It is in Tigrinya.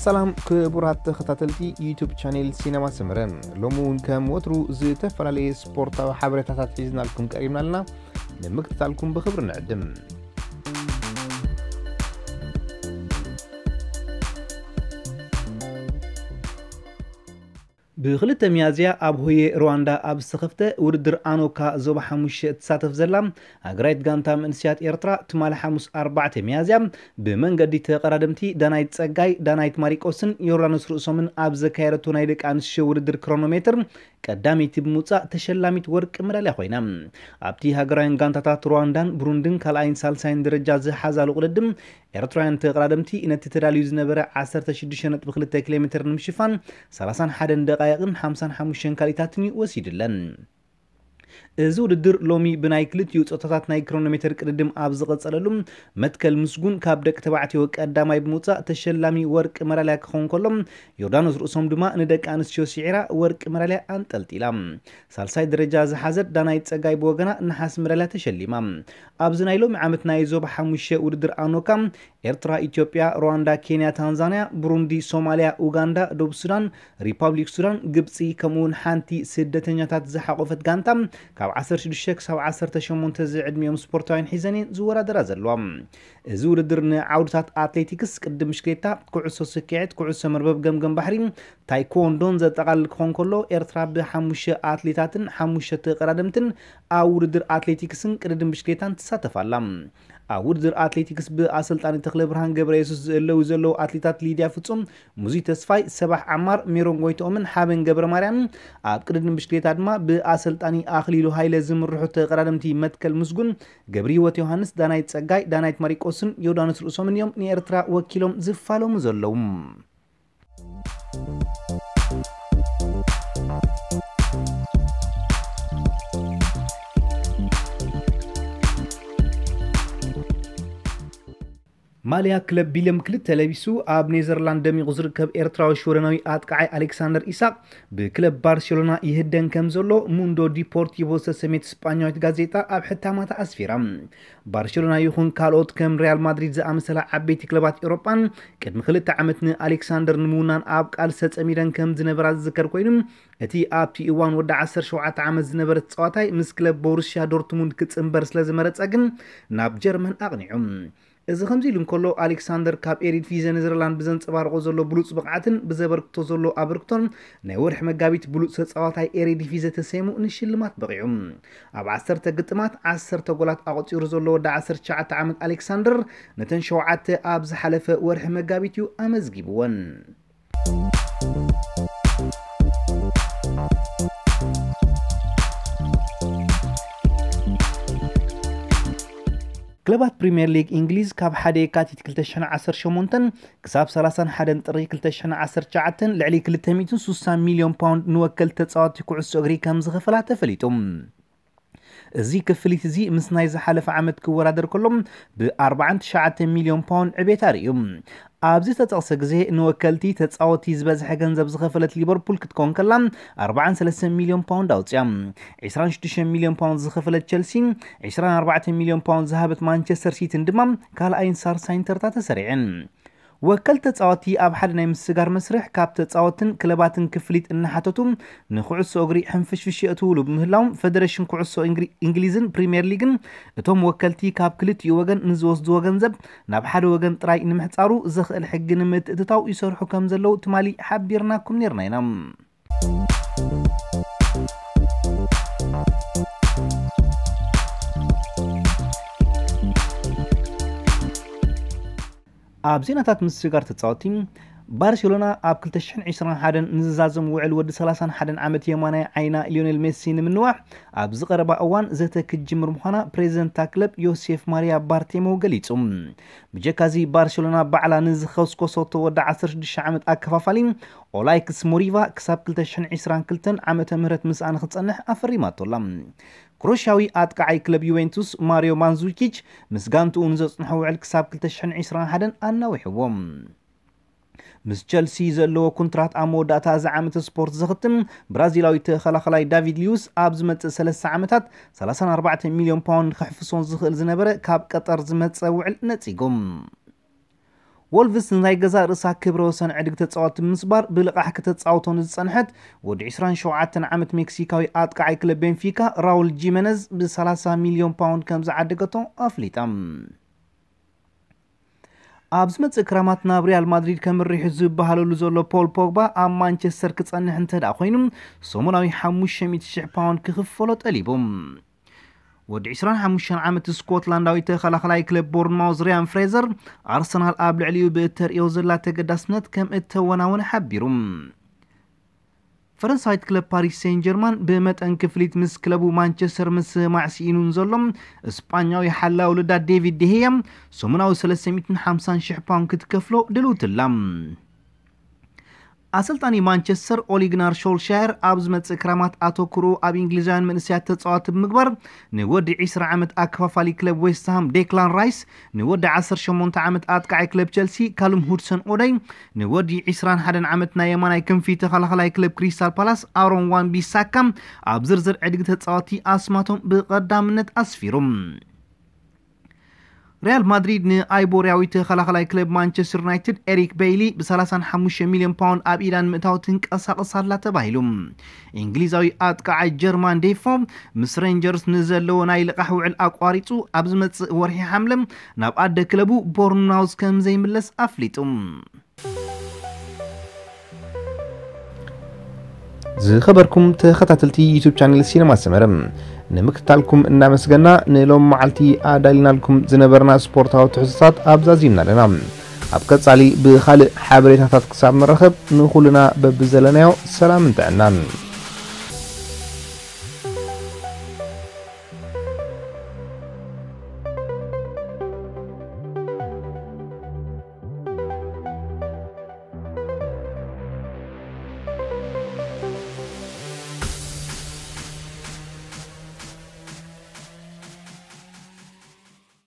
ሰላም ክቡራት ተኸታተልቲ ዩቱብ ቻኔል ሲነማ ሰመረ፣ ሎሚ እውን ከም ወትሩ ዝተፈላለየ ስፖርታዊ ሓበሬታታት ሒዝናልኩም ቀሪብና ኣለና። ንምክትታልኩም ብኽብሪ ንዕድም። ብክልተ ሚያዝያ ኣብ ሆየ ሩዋንዳ ኣብ ዝተኸፍተ ውድድር ኣኖካ ዞባ ሓሙሽተ እትሳተፍ ዘላ ሃገራዊት ጋንታ መንእሰያት ኤርትራ፣ ትማሊ ሓሙስ ኣርባዕተ ሚያዝያ ብመንገዲ ተቐዳደምቲ ዳናይት ጸጋይ፣ ዳናይት ማሪቆስን ዮርዳኖስ ርእሶምን ኣብ ዘካየደቶ ናይ ደቂ ኣንስትዮ ውድድር ክሮኖሜትር ቀዳመይቲ ብምውጻእ ተሸላሚት ወርቂ መዳልያ ኮይና። ኣብቲ ሃገራውያን ጋንታታት ሩዋንዳን ብሩንድን ካልኣይን ሳልሳይን ደረጃ ዝሓዛሉ ቅድድም፣ ኤርትራውያን ተቐዳደምቲ ነቲ ተዳልዩ ዝነበረ ዓሰርተ ሽዱሽተ ነጥቢ ክልተ ኪሎ ሜትር ንምሽፋን ሰላሳን ሓደን ደቓይቕን ሓምሳን ሓሙሽተን ካልኢታትን እዩ ወሲዱለን። እዚ ውድድር ሎሚ ብናይ ክልቲኡ ጾታታት ናይ ክሮኖሜትር ቅድድም ኣብ ዝቐጸለሉ፣ መትከል ምስጉን ካብ ደቂ ተባዕትዮ ቀዳማይ ብምውጻእ ተሸላሚ ወርቂ መዳልያ ክኸውን ከሎ፣ ዮርዳኖስ ርእሶም ድማ ንደቂ ኣንስትዮ ስዒራ ወርቂ መዳልያ ኣንጠልጢላ። ሳልሳይ ደረጃ ዝሓዘት ዳናይት ጸጋይ ብወገና ነሓስ መዳልያ ተሸሊማ። ኣብዚ ናይ ሎሚ ዓመት ናይ ዞባ ሓሙሽተ ውድድር ኣኖካ፣ ኤርትራ፣ ኢትዮጵያ፣ ሩዋንዳ፣ ኬንያ፣ ታንዛንያ፣ ብሩንዲ፣ ሶማልያ፣ ኡጋንዳ፣ ደቡብ ሱዳን፣ ሪፓብሊክ ሱዳን፣ ግብጺ፣ ከምኡውን ሓንቲ ስደተኛታት ዝሓቖፈት ጋንታ ካብ ዓሰርተ ሽዱሽተ ክሳብ ዓሰርተ ሸሞንተ ዝዕድሚኦም ስፖርታውያን ሒዘን እየን ዝወዳደራ ዘለዋ። እዚ ውድድር ንዓውድታት ኣትሌቲክስ፣ ቅድድም ብሽክሌታ፣ ኩዕሶ ስክዔት፣ ኩዕሶ መርበብ፣ ገምገም ባሕሪ፣ ታይኮንዶን ዘጠቓልል ክኾን ከሎ፣ ኤርትራ ብሓሙሽተ ኣትሌታትን ሓሙሽተ ተቐዳደምትን ኣብ ውድድር ኣትሌቲክስን ቅድድም ብሽክሌታን ትሳተፍ ኣላ። ኣብ ውድድር ኣትሌቲክስ ብኣሰልጣኒ ተኽለ ብርሃን ገብረ የሱስ ዝእለዉ ዘለዉ ኣትሌታት ሊድያ ፍጹም፣ ሙዚ ተስፋይ፣ ሰባሕ ዓማር፣ ሜሮን ጎይትኦምን ሓበን ገብረ ማርያምን፣ ኣብ ቅድድም ብሽክሌታ ድማ ብኣሰልጣኒ ኣኽሊሉ ሃይለ ዝምርሑ ተቐዳደምቲ መትከል ምስጉን፣ ገብረ ህይወት ዮሃንስ፣ ዳናይት ጸጋይ፣ ዳናይት ማሪቆስን ዮርዳኖስ ርእሶምን እዮም ንኤርትራ ወኪሎም ዝፋለሙ ዘለዉ። ማልያ ክለብ ቢልየም ክልተ ለቢሱ ኣብ ኔዘርላንድ ደሚቑ ዝርከብ ኤርትራዊ ሽወደናዊ ኣጥቃዓይ ኣሌክሳንደር ኢሳቕ ብክለብ ባርሴሎና ይህደን ከም ዘሎ ሙንዶ ዲፖርቲቮ ዝተሰምየት ስጳኛዊት ጋዜጣ ኣብ ሕታማታ ኣስፊራ። ባርሴሎና ይኹን ካልኦት ከም ሪያል ማድሪድ ዝኣመሰላ ዓበይቲ ክለባት ኤውሮጳን ቅድሚ ክልተ ዓመት ንኣሌክሳንደር ንምውናን ኣብ ቃልሲ ተጸሚደን ከም ዝነበራ ዝዝከር ኮይኑ፣ እቲ ኣብቲ እዋን ወዲ ዓሰርተ ሸውዓተ ዓመት ዝነበረ ተጻዋታይ ምስ ክለብ ቦሩስያ ዶርትሙንድ ክጽንበር ስለ ዝመረጸ ግን ናብ ጀርመን ኣቕኒዑ። እዚ ከምዚ ኢሉ እንከሎ፣ ኣሌክሳንደር ካብ ኤሪድቪዘ ኔዘርላንድ ብዘንጸባርቆ ዘሎ ብሉጽ ብቕዓትን ብዘበርክቶ ዘሎ ኣበርክቶን ናይ ወርሒ መጋቢት ብሉጽ ተጻዋታይ ኤሪድቪዘ ተሰይሙ ንሽልማት በቒዑ። ኣብ ዓሰርተ ግጥማት ዓሰርተ ጎላት ኣቑጺሩ ዘሎ ወዲ ዓሰርተ ትሽዓተ ዓመት ኣሌክሳንደር፣ ነተን ሸውዓተ ኣብ ዝሓለፈ ወርሒ መጋቢት እዩ ኣመዝጊብወን። ክለባት ፕሪምየር ሊግ እንግሊዝ ካብ ሓደ የካቲት ክልተ ሽሕን ዓሰርተ ሸሞንተን ክሳብ ሰላሳን ሓደን ጥሪ ክልተ ሽሕን ዓሰርተ ትሽዓተን ልዕሊ ክልተ ሚእትን ሱሳን ሚልዮን ፓውንድ ንወከልቲ ተጻወትቲ ኩዕሶ እግሪ ከም ዝኸፈላ ተፈሊጡ። እዚ ክፍሊት እዚ ምስ ናይ ዝሓለፈ ዓመት ክወዳደር ከሎ ብ ኣርባዓን ትሽዓተን ሚልዮን ፓውንድ ዕቤት ኣርእዩ። ኣብዚ ዝተጠቕሰ ግዜ ንወከልቲ ተጻወቲ ዝበዝሐ ገንዘብ ዝኸፈለት ሊቨርፑል ክትኮን ከላ ኣርባዓን ሰለስተን ሚልዮን ፓውንድ ኣውጽያ። ዕስራን ሽዱሽተን ሚልዮን ፓውንድ ዝኸፈለት ቸልሲ፣ ዕስራን ኣርባዕተን ሚልዮን ፓውንድ ዝሃበት ማንቸስተር ሲቲን ድማ ካልኣይን ሳልሳይን ተርታ ተሰሪዐን። ወከልቲ ተጻወቲ ኣብ ሓደ ናይ ምስጋር መስርሕ ካብ ተጻወትን ክለባትን ክፍሊት እናሓተቱ ንኩዕሶ እግሪ ሕንፍሽፍሽ የእትውሉ ብምህላዎም፣ ፈደረሽን ኩዕሶ እንግሪ-፣ እንግሊዝን ፕሪምየር ሊግን እቶም ወከልቲ ካብ ክልቲኡ ወገን ንዝወስድዎ ገንዘብ ናብ ሓደ ወገን ጥራይ ንምሕጻሩ ዘኽእል ሕጊ ንምትእትታው ይሰርሑ ከም ዘለዉ ትማሊ ሓቢርናኩም ነይርና ኢና። ኣብ ዜናታት ምስጋር ተጻወቲ፣ ባርሴሎና ኣብ ክልተ ሽሕን ዕስራን ሓደን ንዝዛዘም ውዕል ወዲ ሰላሳን ሓደን ዓመት የማናይ ዓይና ሊዮኔል ሜሲ ንምንዋሕ ኣብ ዝቐረባ እዋን ዘተ ክትጅምር ምዃና ፕሬዚደንት እታ ክለብ ዮሴፍ ማሪያ ባርቴሞ ገሊጹ። ብጀካዚ ባርሴሎና ባዕላ ንዝኸስኮሰቶ ወዲ ዓሰርተ ሽዱሽተ ዓመት ኣከፋፋሊ ኦላይክስ ሞሪቫ ክሳብ ክልተ ሽሕን ዕስራን ክልተን ዓመተ ምህረት ምስኣ ንኽጸንሕ ኣፈሪማቶ ኣላ። ክሮሻዊ ኣጥቃዓይ ክለብ ዩቬንቱስ ማሪዮ ማንዙኪች ምስ ጋንትኡ ንዘጽንሖ ውዕል ክሳብ ክልተ ሽሕን ዕስራን ሓደን ኣናዊሕዎ። ምስ ቸልሲ ዘለዎ ኩንትራት ኣብ መወዳእታ እዚ ዓመት ስፖርት ዘኽትም ብራዚላዊ ተኸላኸላይ ዳቪድ ሊዩስ ኣብ ዝመጽእ ሰለስተ ዓመታት ሰላሳን ኣርባዕተን ሚልዮን ፓውንድ ክሕፍሶን ዝኽእል ዝነበረ ካብ ቀጠር ዝመጸ ውዕል ነጺጎም። ወልቭስ ንናይ ገዛእ ርእሳ ክብረ ወሰን ዕድግ ተጻወቲ ብምስባር ብልቓሕ ከተጻውቶ ንዝጸንሐት ወዲ ዕስራን ሸውዓተን ዓመት ሜክሲካዊ ኣጥቃዓይ ክለብ ቤንፊካ ራውል ጂመነዝ ብ30 ሚልዮን ፓውንድ ከም ዝዓደገቶ ኣፍሊጣ። ኣብ ዝመጽእ ክረማት ናብ ሪያል ማድሪድ ከምርሕ ዝበሃለሉ ዘሎ ፖል ፖግባ ኣብ ማንቸስተር ክጸንሕ እንተ ደኣ ኮይኑ ሰሙናዊ ሓሙሽተ ሚእቲ ሽሕ ፓውንድ ክኽፈሎ ጠሊቡ። ወዲ ዕስራን ሓሙሽተን ዓመት ስኮትላንዳዊ ተኸላኸላይ ክለብ ቦርንማውዝ ሪያን ፍሬዘር ኣርሰናል ኣብ ልዕሊኡ ብእተርእዮ ዘላ ተገዳስነት ከም እተወናወነ ሓቢሩ። ፈረንሳዊት ክለብ ፓሪስ ሴን ጀርማን ብመጠን ክፍሊት ምስ ክለቡ ማንቸስተር ምስማዕ ስኢኑ ንዘሎ እስጳኛዊ ሓላዊ ውልዳ ዴቪድ ዴሄያ ሰሙናዊ ሰለስተ ሚእትን ሓምሳን ሽሕ ፓውንድ ክትከፍሎ ድልውትላ። ኣሰልጣኒ ማንቸስተር ኦሊግናር ሾልሻየር ኣብ ዝመጽእ ክረማት ኣተኩሩ ኣብ እንግሊዛውያን መንእሰያት ተጻዋቲ ብምግባር ንወዲ ዕስራ ዓመት ኣከፋፋሊ ክለብ ዌስትሃም ዴክላን ራይስ፣ ንወዲ ዓሰርተ ሸሞንተ ዓመት ኣጥቃዓይ ክለብ ቸልሲ ካሉም ሁድሰን ኦደይ፣ ንወዲ ዕስራን ሓደን ዓመት ናይ የማናይ ክንፊ ተኸላኸላይ ክለብ ክሪስታል ፓላስ ኣሮን ዋን ቢሳካ ኣብ ዝርዝር ዕድጊ ተጻዋቲ ኣስማቶም ብቐዳምነት ኣስፊሩ። ሪያል ማድሪድ ንኣይቦርያዊ ተኸላኸላይ ክለብ ማንቸስተር ዩናይትድ ኤሪክ ቤይሊ ብ35 ሚልዮን ፓውንድ ኣብ ኢዳን ምእታው ትንቀሳቐስ ኣላ ተባሂሉ። እንግሊዛዊ ኣጥቃዓይ ጀርማን ዴፎ ምስ ሬንጀርስ ንዘለዎ ናይ ልቓሕ ውዕል ኣቋሪጹ ኣብ ዝመጽእ ወርሒ ሓምለ ናብ ኣደ ክለቡ ቦርንማውዝ ከም ዘይምለስ ኣፍሊጡ። ዝኸበርኩም ተኸታተልቲ ዩቱብ ቻነል ሲነማ ሰመረ፣ ንምክትታልኩም እናመስገና ንሎም መዓልቲ ኣዳሊናልኩም ዝነበርና ስፖርታዊ ትሕዝቶታት ኣብዛዚምና ኣለና። ኣብ ቀጻሊ ብኻልእ ሓበሬታታት ክሳብ ንረኸብ ንኹልና በብዘለናዮ ሰላምን ጥዕናን።